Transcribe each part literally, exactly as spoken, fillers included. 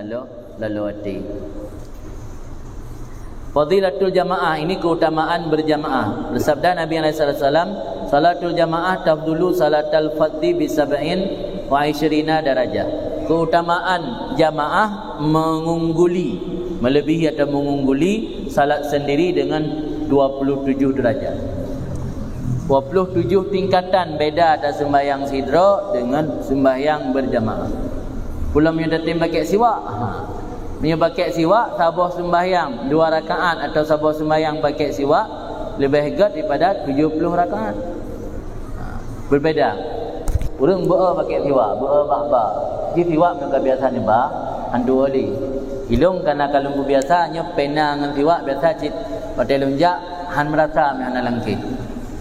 Lalu, lalu hati. Fadilatul jamaah, ini keutamaan berjamaah. Bersabda Nabi alaihi wasallam, "Salatul jamaah tafdulu salatal fadzi bi sab'in wa isyrina darajah." Keutamaan jamaah mengungguli, melebihi atau mengungguli salat sendiri dengan dua puluh tujuh derajat. Dua puluh tujuh tingkatan beda ada sembahyang sidroe dengan sembahyang berjamaah. Pula meunyoe tatem pakai siwak, ha. Meunyoe pakai siwak, saboh sembahyang dua rakaat atau saboh sembahyang pakai siwak lebih gét daripada tujuh puluh rakaat. Ha, berbeda. Ureuëng beu pakai siwak, beu bak ba. Di siwak meunyoe ka biasa neuba, hantu oli. Ilong karena kalau biasa nyoe pena ngon siwak biasa cit watée lôn jak han merasa meuhana langkeh.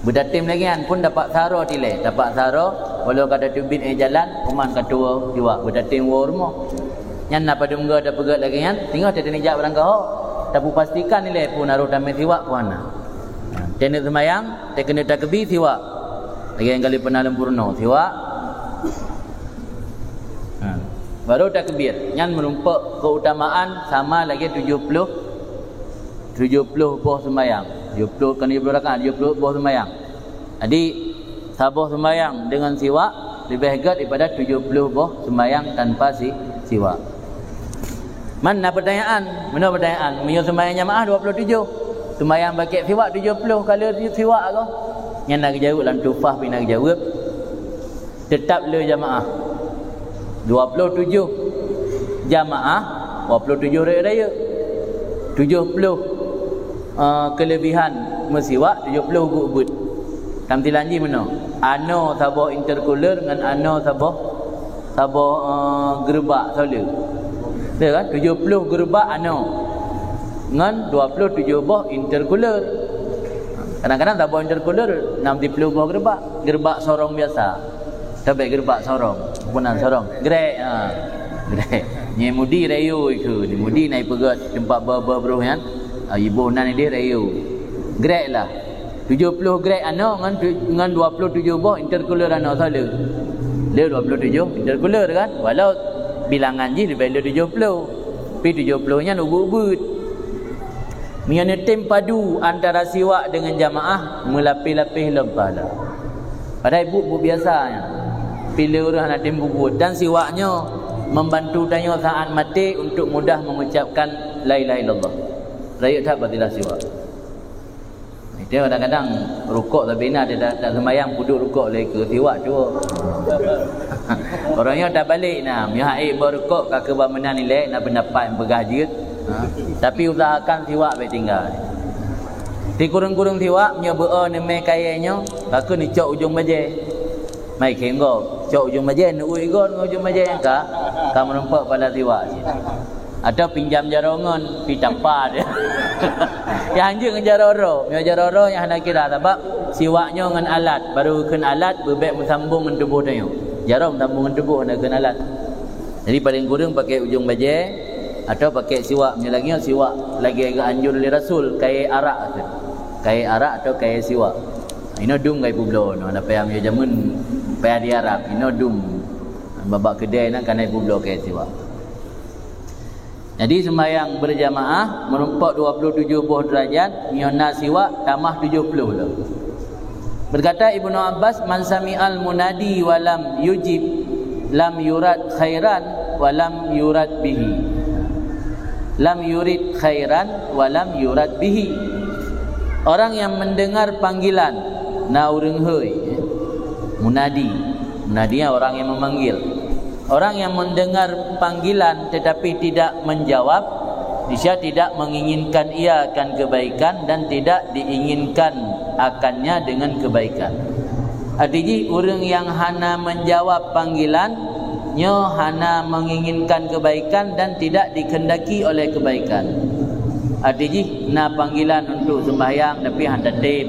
Beutatem lagi nyan pun dapat saro tilai, dapat saro walau ka tateubiet eh jalan, kuman ka tuwo siwak beutatem woe rumoh. Nyan na padum goe tapeugét lagi nyan, singoh teuh neujak barang gaho, tapupastikan ilée pun harôh tamé siwak pun hana. Teuneuk seumayang, teukeuneuek takeubi siwak. Lagée nyang kali pernah lempurno siwak. Ha. Baru takbir. Nyan meureumpok keutamaan sama lagée tujuh puluh, tujuh puluh boh sembahyang. Tujuh puluh, kan tujuh puluh rakaat, tujuh puluh boh sembahyang. Jadi, saboh sembahyang dengan siwak lebih gét daripada tujuh puluh boh sembahyang tanpa si, siwak. Man na pertanyaan, mana pertanyaan? Meunyoe sembahyang jamaah dua puluh tujuh, sembahyang pakai siwak tujuh puluh, kalau siwak ko. Nyan na geujaweueb lam Tuhfah pih na geujaweueb. Tetap le jamaah. Dua puluh tujuh jamaah, dua puluh tujuh rayeuk-rayeuk. Tujuh puluh, eh, kelebihan meusiwak, tujuh puluh ubit-ubit. Tamsilan jih meunoe. Anoe saboh intercooler ngon anoe saboh, saboh, eh, geureubak solar. Betul kan? Tujuh puluh geureubak anoe. Ngon dua puluh tujuh boh intercooler. Kadang-kadang saboh intercooler enam puluh boh geureubak. Geureubak sorong biasa. Tabek geureubak sorong. Bunan sorong. Grek, ha. Grek. Nyemudi rayeuk ikeu. Nyemudi na ipeugét teumpat ba-ba broh nyan. Ha, iboh nan ideh rayeuk. Grek lah. Tujuh puluh grek anoe ngon tu, ngon dua puluh tujuh boh intercooler anoe soe le. Le dua puluh tujuh intercooler kan? Walau bilangan jih leubeh le tujuh puluh. Tapi tujuh puluh nyan ubit-ubit. Meunyoe neutem padu antara siwak dengan jamaah, meulapeh-lapeh lom pahala. Padahai buet-buet biasa nyan. Pih le ureuëng hana tem bubuet dan siwak nyoe membantu tanyoe saat maté untuk mudah mengucapkan la ilaha illallah. Rayeuk that fadilah siwak. Itu kadang-kadang rukok tapi na dia tak, tak sembahyang puduk rukok lagi ke siwak tu. Orang nyoe dah balik nah, meuhai bawa rukok ka ke bangunan ilek na pendapat yang peugah jeuet. Ha? Tapi usahakan siwak baik tinggal. Di kurung-kurung siwak nyoe beu neumé kayée nyoe, ka ke neucok ujong bajée. Mai khém gob, cok ujong bajée, neuui gob ngon ujong bajée nyang ka, ka meureumpok pala siwak cit. Atau pinjam jaroe ngon, pi tampa dia. Nyang hanjeuet ngon jaroe droe. Meunyoe jaroe droe nyang hana kira, sabab siwak nyoe ngon alat, baru kheun alat beubek meusambong ngon tuboh tanyoe. Jaroe meusambong ngon tuboh hana kheun alat. Jadi paling kureueng pakai ujong bajée atau pakai siwak. Meunyoe lagée nyoe siwak lagée geuanjur lé Rasul, kayée arak tu. Kayée arak atau kayée siwak. Inoe dum ka ipubloe, nyoe na payah meunyoe jameun payah di Arab, inoe dum. Bak-bak keudè nyan ka na ipubloe keu siwak. Jadi sembahyang berjamaah meureumpok dua puluh tujuh boh derajat, meunyoe na siwak tamah tujuh puluh lom. Berkata Ibnu Abbas, "Man sami'al munadi wa lam yujib, lam yurad khairan wa lam yurad bihi." Lam yurid khairan wa lam yurad bihi. Orang yang mendengar panggilan, na ureuëng hôi, munadi. Munadi orang yang memanggil. Orang yang mendengar panggilan tetapi tidak menjawab, niscaya tidak menginginkan ia akan kebaikan dan tidak diinginkan akannya dengan kebaikan. Arti jih, ureuëng nyang hana menjawab panggilan, nyoe hana menginginkan kebaikan dan tidak dikhendaki oleh kebaikan. Arti jih, na panggilan untuk sembahyang, tapi han tatem.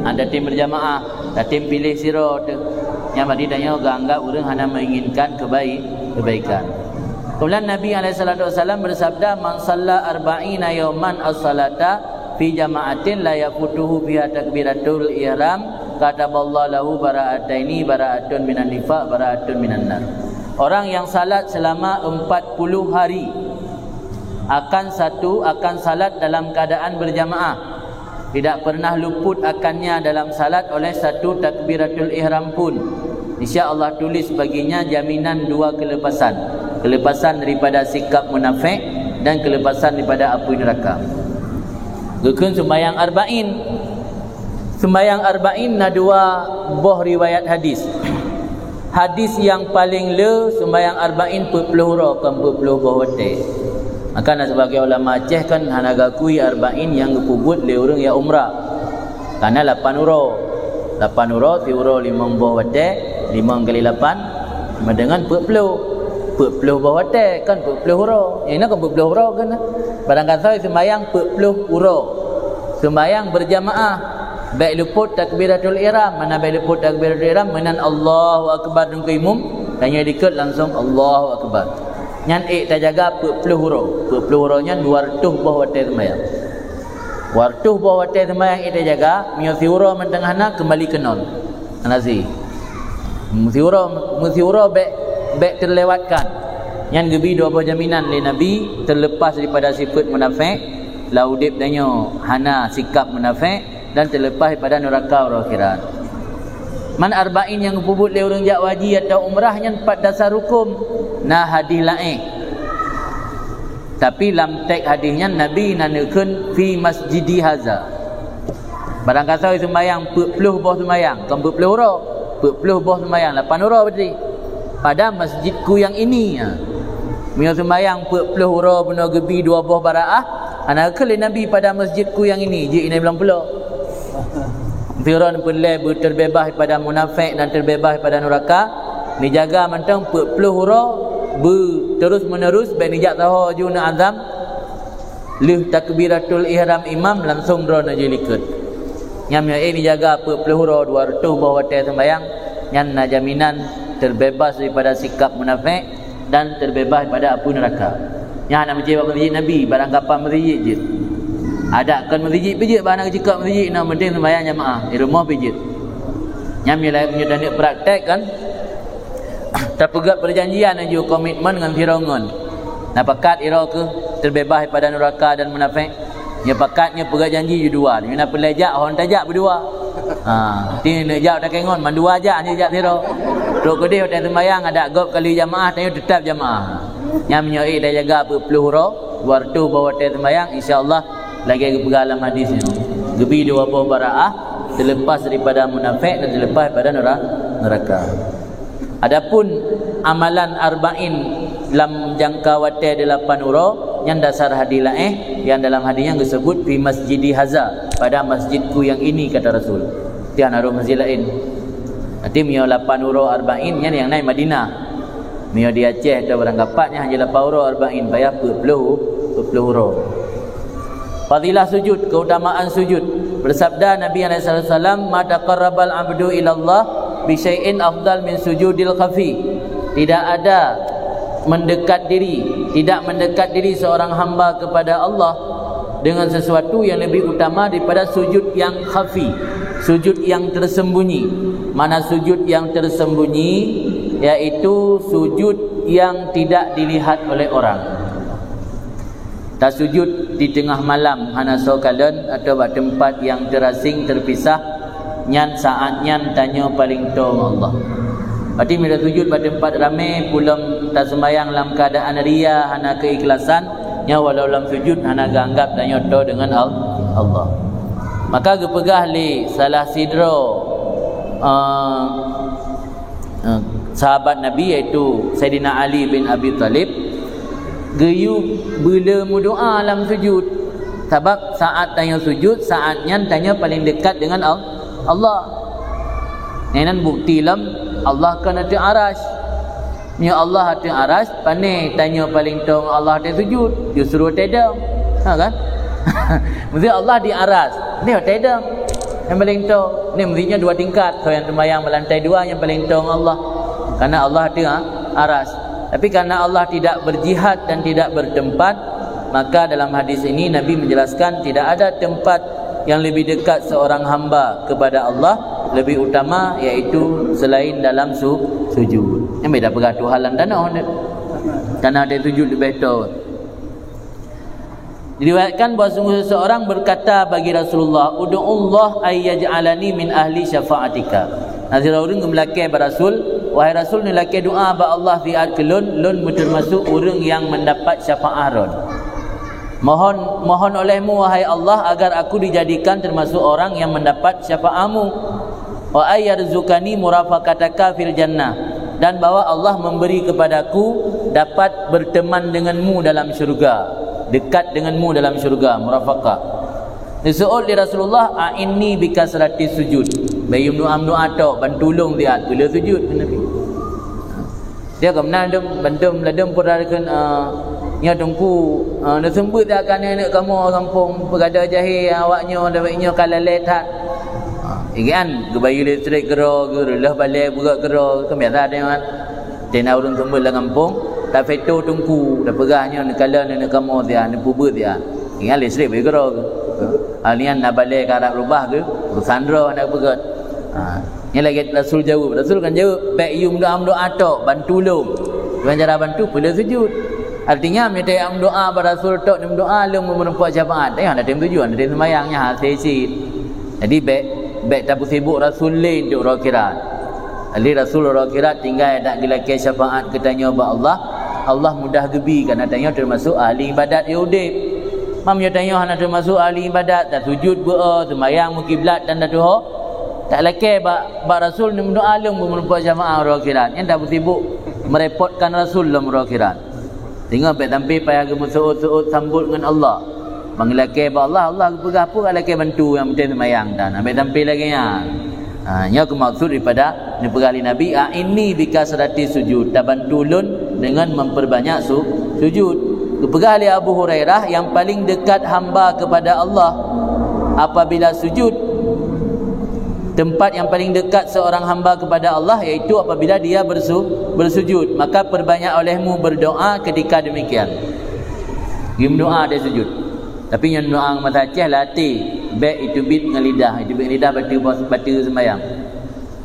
Han tatem berjamaah, tatem piléh sidroe teuh. Nyang berarti tanyoe geuanggap ureuëng hana menginginkan kebai-, kebaikan. Kemudian Nabi alaihi salatu wasallam bersabda, "Man shalla arba'ina yauman as-salata fi jama'atin la yafutuhu fiha takbiratul ihram, kataballahu lahu bara'ataini, bara'atun minan nifaq, bara'atun minan nar." Orang yang salat selama empat puluh hari Akan satu, akan salat dalam keadaan berjamaah. Tidak pernah luput akannya dalam salat oleh satu takbiratul ihram pun. Insya Allah tulis baginya jaminan dua kelepasan. Kelepasan daripada sikap munafik dan kelepasan daripada api neraka. Geukheun sembahyang arba'in. Sembahyang arba'in na dua boh riwayat hadis. Hadis nyang paleng le, sembahyang arba'in peuet ploh uroe, kon peuet ploh boh watée. Maka na sebagian ulama Aceh kan hana gakui arba'in nyang geupeubuet lé ureuëng nyang umrah. Karena lapan uroe. Lapan uroe, siuroe limong boh watée, limong kali lapan, sama dengan peuet ploh. Peuet ploh boh watée, kon peuet ploh uroe. Nyang na kon peuet ploh uroe kan. Barangkasoe sembahyang peuet ploh uroe. Sembahyang berjamaah. Bék luput takbiratul ihram. Mana bék luput takbiratul ihram? Meunan Allahu Akbar deungon imum, tanyoe dikeue langsung Allahu Akbar. Nyan ék tajaga peuet ploh uroe. Peuet ploh uroe nyan dua reutôh boh watée sembahyang. Dua reutôh boh watée sembahyang ék tajaga, meunyoe siuroe mantong hana, keumbali keunoe. Hana si. Meusiuroe, meusiuroe bék, bék teulewatkan. Nyan geubi dua boh jaminan lé Nabi, teulepas daripada sifeuet munafik, lam udeb tanyoe hana sikap munafik, dan teulepas daripada nuraka uroe akhirat. Man arba'in nyang geupeubuet lé ureuëng jak haji atau umrah nyan pat dasar huköm, na hadis laén. Tapi lam teks hadis nyan Nabi na neukheun fi masjidi haza. Barangkasoe sembahyang peuet ploh boh sembahyang, kon peuet ploh uroe, peuet ploh boh sembahyang, lapan uroe berarti. Pada masjidku yang ini, ha. Meunyoe sembahyang peuet ploh uroe bunoe geubi dua boh baraah, hana geukheun lé Nabi pada masjidku yang ini, jeuet inai bulan pulo. Siuroe peureulée beuteubeubaih daripada munafik dan teubeubaih daripada nuraka, neujaga mantong peuet ploh uroe beu terus menerus, bék neujak saho ju neuazam. Lheueh takbiratul ihram imam, langsung droeneuh jih likot. Nyan meunyoe ék neujaga peuet ploh uroe, dua reutôh boh watée sembahyang, nyan na jaminan teubeubaih daripada sikap munafik dan teubeubaih daripada apui neuraka. Nyan hana meucé bak meuseujid Nabi, barang kapan meuseujid jeuet. Adak kon meuseujid pih jeuet, bah hana geucukop meuseujid, nyang penting sembahyang jamaah, di rumoh pih jeuet. Nyan meunyoe, meunyoe taneuk praktek kan, tapeugét peujanjian laju, komitmen ngon sidroe ngon. Na pakat sidroe keuh teubeubaih daripada nuraka dan munafik. Nyoe pakat nyoe peugét janji ju dua. Nyoe na peureulée jak, hon tajak beudua. Ha, ti neuk jak takée ngon, mandua jak, hana jak sidroe. Trok keudeh watée sembahyang, adak gob ka lheueh jamaah, tanyoe teutab jamaah. Nyan meunyoe ék tajaga peuet ploh uroe, dua reutôh boh watée sembahyang, insya Allah lagée geupeugah lam hadis nyoe. Geubi dua boh baraah, teulepas daripada munafik dan teulepas daripada nura-, neuraka. Adapun amalan arba'in lam jangka watée delapan uroe, nyan dasar hadis laén, nyang dalam hadis nyan geuseubut fi masjidi haza, pada masjidku yang ini, kata Rasul. Tiah na rôh masjid laén. Berarti meunyoe lapan uroe arba'in, nyan nyang na i Madinah. Meunyoe di Aceh atau barang kapat, nyan hanya lapan uroe arba'in, payah peuet ploh, peuet ploh uroe. Fadilah sujud, keutamaan sujud. Bersabda Nabi alaihi salatu wasallam, "Ma taqarrabal abdu ilallah bi syai'in afdal min sujudil khafi." Tidak ada mendekat diri, tidak mendekat diri seorang hamba kepada Allah dengan sesuatu yang lebih utama daripada sujud yang khafi, sujud yang tersembunyi. Mana sujud yang tersembunyi? Yaitu sujud yang tidak dilihat oleh orang. Tasujud di teungoh malam hana soe kalon atau bak teumpat nyang teurasing, teurpisah, nyan saát nyan tanyoe paleng toe ngon Allah. Berarti meunyoe sujud bak teumpat ramé, peue lom taseumbahyang lam keuadaan ria, hana keuikhlasan, nyan walau lam sujud hana geuanggab tanyoe toe deungon Al-, Allah. Maka geupeugah lé salah sidroe, eh, eh, sahabat Nabi, yaitu Saidina Ali bin Abi Thalib, geuyue beule meudoá lam sujud. Sabab saát tanyoe sujud, saát nyan tanyoe paleng dekat deungon Al-, Allah. Nyan bukti lom Allah kon ateueh Arasy. Meunyoe Allah ateueh Arasy, pane tanyoe paleng toe ngon Allah watée sujud, justru watée dong. Ha kan? Mesti Allah di Arasy, ni watée dong. Nyang paleng toe, ni mestinya dua tingkat. Soe nyang seumbahyang bak lantai dua nyang paleng toe ngon Allah. Karena Allah ateueh, ha, Arasy. Tapi karena Allah tidak berjihad dan tidak bertempat, maka dalam hadis ini Nabi menjelaskan tidak ada tempat yang lebih dekat seorang hamba kepada Allah lebih utama, yaitu selain dalam su-, sujud. Nyang beda peugah Tuhan lam tanoh, tanoh watée sujud leubeh toe. Diriwayatkan bahwa sungguh seseorang berkata bagi Rasulullah, "Ud'ullah ay yaj'alani min ahli syafa'atika." Na sidroe ureuëng geumeulakée bak Rasul, "Wahai Rasul, neulakée doa bak Allah siat keu lôn, lôn beuteumasuk ureuëng nyang mendapat syafaat Lôn. Mohon, mohon olehmu, wahai Allah, agar aku dijadikan termasuk orang yang mendapat syafaatmu. Wa ay yarzuqani murafaqataka fil jannah, dan bahwa Allah memberi kepadaku dapat berteman denganmu dalam syurga, dekat denganmu dalam syurga, murafaqah." Diseuôt lé Rasulullah, "A'inni bikasrati sujud." Bèk yum doa-doa tok, bantu lôn siat, peuleueh sujud, kheun Nabi. Dia keunan dum, bandum ladum pura kheun, eh, "Nyoe Teungku, eh, neuseumbeuet dak keu aneuk kamoe gampông, peugada jahé awak nyoe, lawét nyoe ka lalé that." Ha, igian geubayeue listrik keudroe, geureuloh balè beurot keudroe, kan biasa deh, kan? Tena ureuëng seumbeuet lam gampông, tafeto Teungku, tapeugah nyoe neukalon aneuk kamoe siat, neupeubuet siat. Igian listrik bayeue keudroe. Ha, nyan na balè ka rab rubah geu, urusan droe na peugah. Ha, nyan lagèe Rasul jaweueb. Rasul kan jaweueb, "Bèk yum doa-doa tok, bantu lôn." Dengan cara bantu, peuleueh sujud. Artinya, meunyoe tayue meudoa bak Rasul tok, neumeudoa lôn meureumpok syafaat. Eh, hana tem sujud, hana tem seumayang, nyan hase cit. Jadi, bèk, bèk tapeusibuk Rasul lé untuk uroe akhirat. Jadi, Rasul uroe akhirat tinggai dak geulakée syafaat keu tanyoe bak Allah, Allah mudah geubi, karena tanyoe teumasuk ahli ibadat nyang udeb. Meunyoe tanyoe hana teumasuk ahli ibadat, tasujud beu-o, seumayang meukiblat dan tatuho, tak lakée bak, bak Rasul neumeudoa lôn beu meureumpok jamaah uroe akhirat. Nyan tapeusibuk merepotkan Rasul lom uroe akhirat. Singoh bèk sampai payah geumeusuôt-suôt sambot ngon Allah. Meunyoe lakée bak Allah, Allah geupeugah peue ka lakée bantu, nyang penting seumayang tan. Bèk sampai lagée nyan. Ha, nyoe keumaksud daripada neupeugah lé Nabi, "A'inni bikasrati sujud," tabantu lôn deungon memperbanyak su-, sujud. Geupeugah lé Abu Hurairah, yang paling dekat hamba kepada Allah apabila sujud, tempat yang paling dekat seorang hamba kepada Allah yaitu apabila dia bersu-, bersujud, maka perbanyak olehmu berdoa ketika demikian. Geudoa di sujud. Tapi nyan doa masa Aceh latih, bèk iteubiet ngon lidah, iteubiet ngon lidah bateue bos, bateue seumayang.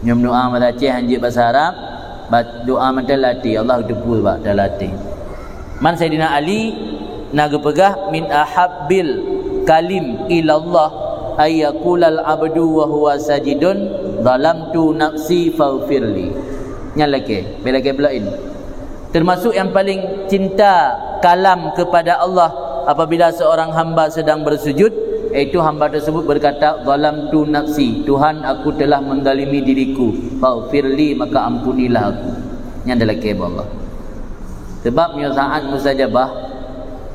Nyoe doa masa Aceh hanjeuet basa Arab, bat-, doa mantong latih, Allah geuteupeue bak latih. Man Saidina Ali na geupeugah, "Min ahabbil kalim ilallah ay yaqulal abdu wa huwa sajidun, zalamtu nafsi faghfirli." Nyan lakée, bèk lakée beulaén. Termasuk yang paling cinta kalam kepada Allah apabila seorang hamba sedang bersujud, yaitu hamba tersebut berkata, "Zalamtu nafsi, Tuhan, aku telah menzalimi diriku, faghfirli, maka ampunilah aku." Nyan talakée bak Allah. Sebab nyoe saat mustajabah,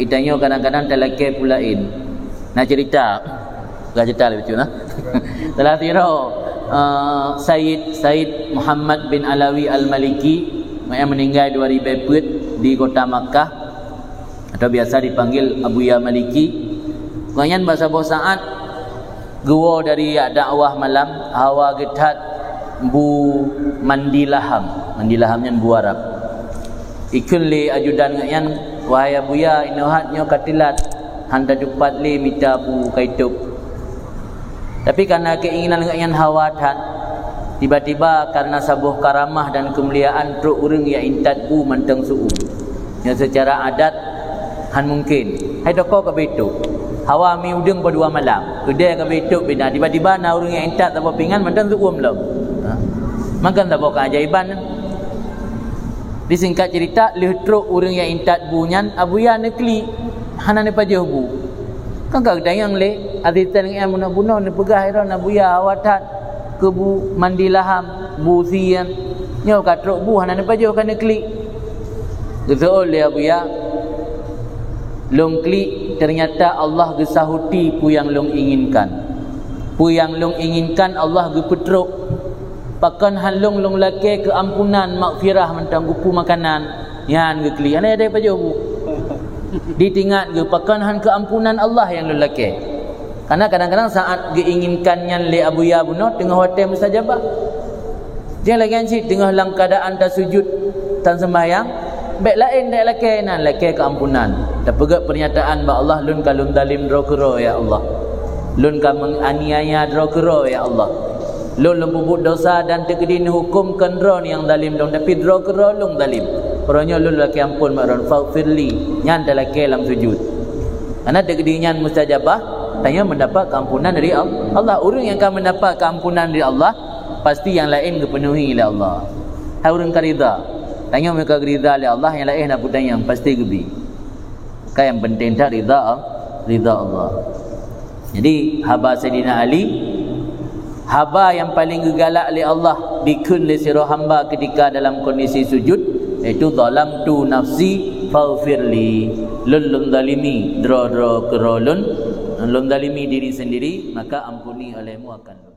geutanyoe kadang-kadang talakée peue laén. Na cerita, Ka cerita lé bacut, nah. Salah sidroe, eh, Said, Said Muhammad bin Alawi Al-Maliki, yang meninggai dua ribu peuet di kota Makkah, atau biasa dipanggil Abuya Maliki. Gobnyan bak saboh saat geuwoe dari dakwah malam, hawa geuthat bu mandi laham. Mandi laham nyan bu Arab. Ikheun lé ajudan gobnyan, "Wahai Abuya, inoe hat nyoe ka teulat, han tatupat lé mita bu ka itôb." Tapi karena keinginan gobnyan hawa that, tiba-tiba karena saboh karamah dan keumuliaan trok ureuëng nyang intat bu mantong seu-uem. Nyoe seucara adat han mungken. Hai toko ka beuitôb. Hawa mi udeueng padua malam. Keudée ka beuitôb bina, tiba-tiba na ureuëng nyang intat saboh pingan mantong seu-uem lom. Ha? Maka saboh keajaiban. Disingkat cerita, lheueh trok ureuëng nyang intat bu nyan, Abuya neuklik, hana neupajoh bu. Kan ka geutanyong lé asisten gobnyan bunoe-bunoe neupeugah droen Abuya hawa that keu bu mandi laham, bu sie nyan. Nyoe ka trok bu hana neupajoh, ka neuklik. Geuseuôt lé Abuya, "Lôn klik, ternyata Allah geusahuti peue nyang lôn inginkan. Peue nyang lôn inginkan Allah geupeutrok." Pakon han lôn, lôn lakée keuampunan, maghfirah mantong geupeu makanan, nyan geuklik. Hana ada pajoh bu. Ditingat geuh, pakon han keuampunan Allah nyang lôn lakée. Karena kadang-kadang saat geuinginkan nyan lé Abuya bunoe teungoh watée mustajabah. Nyang lagée nyan cit teungoh lam keuadaan tasujud tan seumayang, bèk laén dek lakée nan, lakée keuampunan. Tapeugét peurnyataan bak Allah, "Lôn ka lôn zalim droe keudroe, ya Allah. Lôn ka menganiaya droe keudroe, ya Allah. Lôn, lôn peubuet dosa dan teukeudi neuhuköm kon droe nyang zalim lôn, tapi droe keudroe lôn zalim. Uroe nyoe lôn lakée amphon bak droe, faghfirli." Nyan talakée lam sujud. Karena dek nyan mustajabah, tanyoe mendapat keampunan dari Al-, Allah. Ureuëng nyang ka mendapat keampunan dari Allah, pasti nyang laén geupenuhi lé Allah. Hai ureuëng ka ridha, tanyoe meuka ridha lé Allah, nyang laén na peutanyong pasti geubi. Ka nyang penting that ridha, ridha Allah. Jadi haba Saidina Ali, haba nyang paling geugalak lé Allah dikheun lé sidroe hamba ketika dalam kondisi sujud, yaitu, "Zalamtu nafsi faghfirli." Lôn lôn zalimi droe-droe keudroe lôn, lôn zalimi diri sendiri, maka ampuni olehmu akan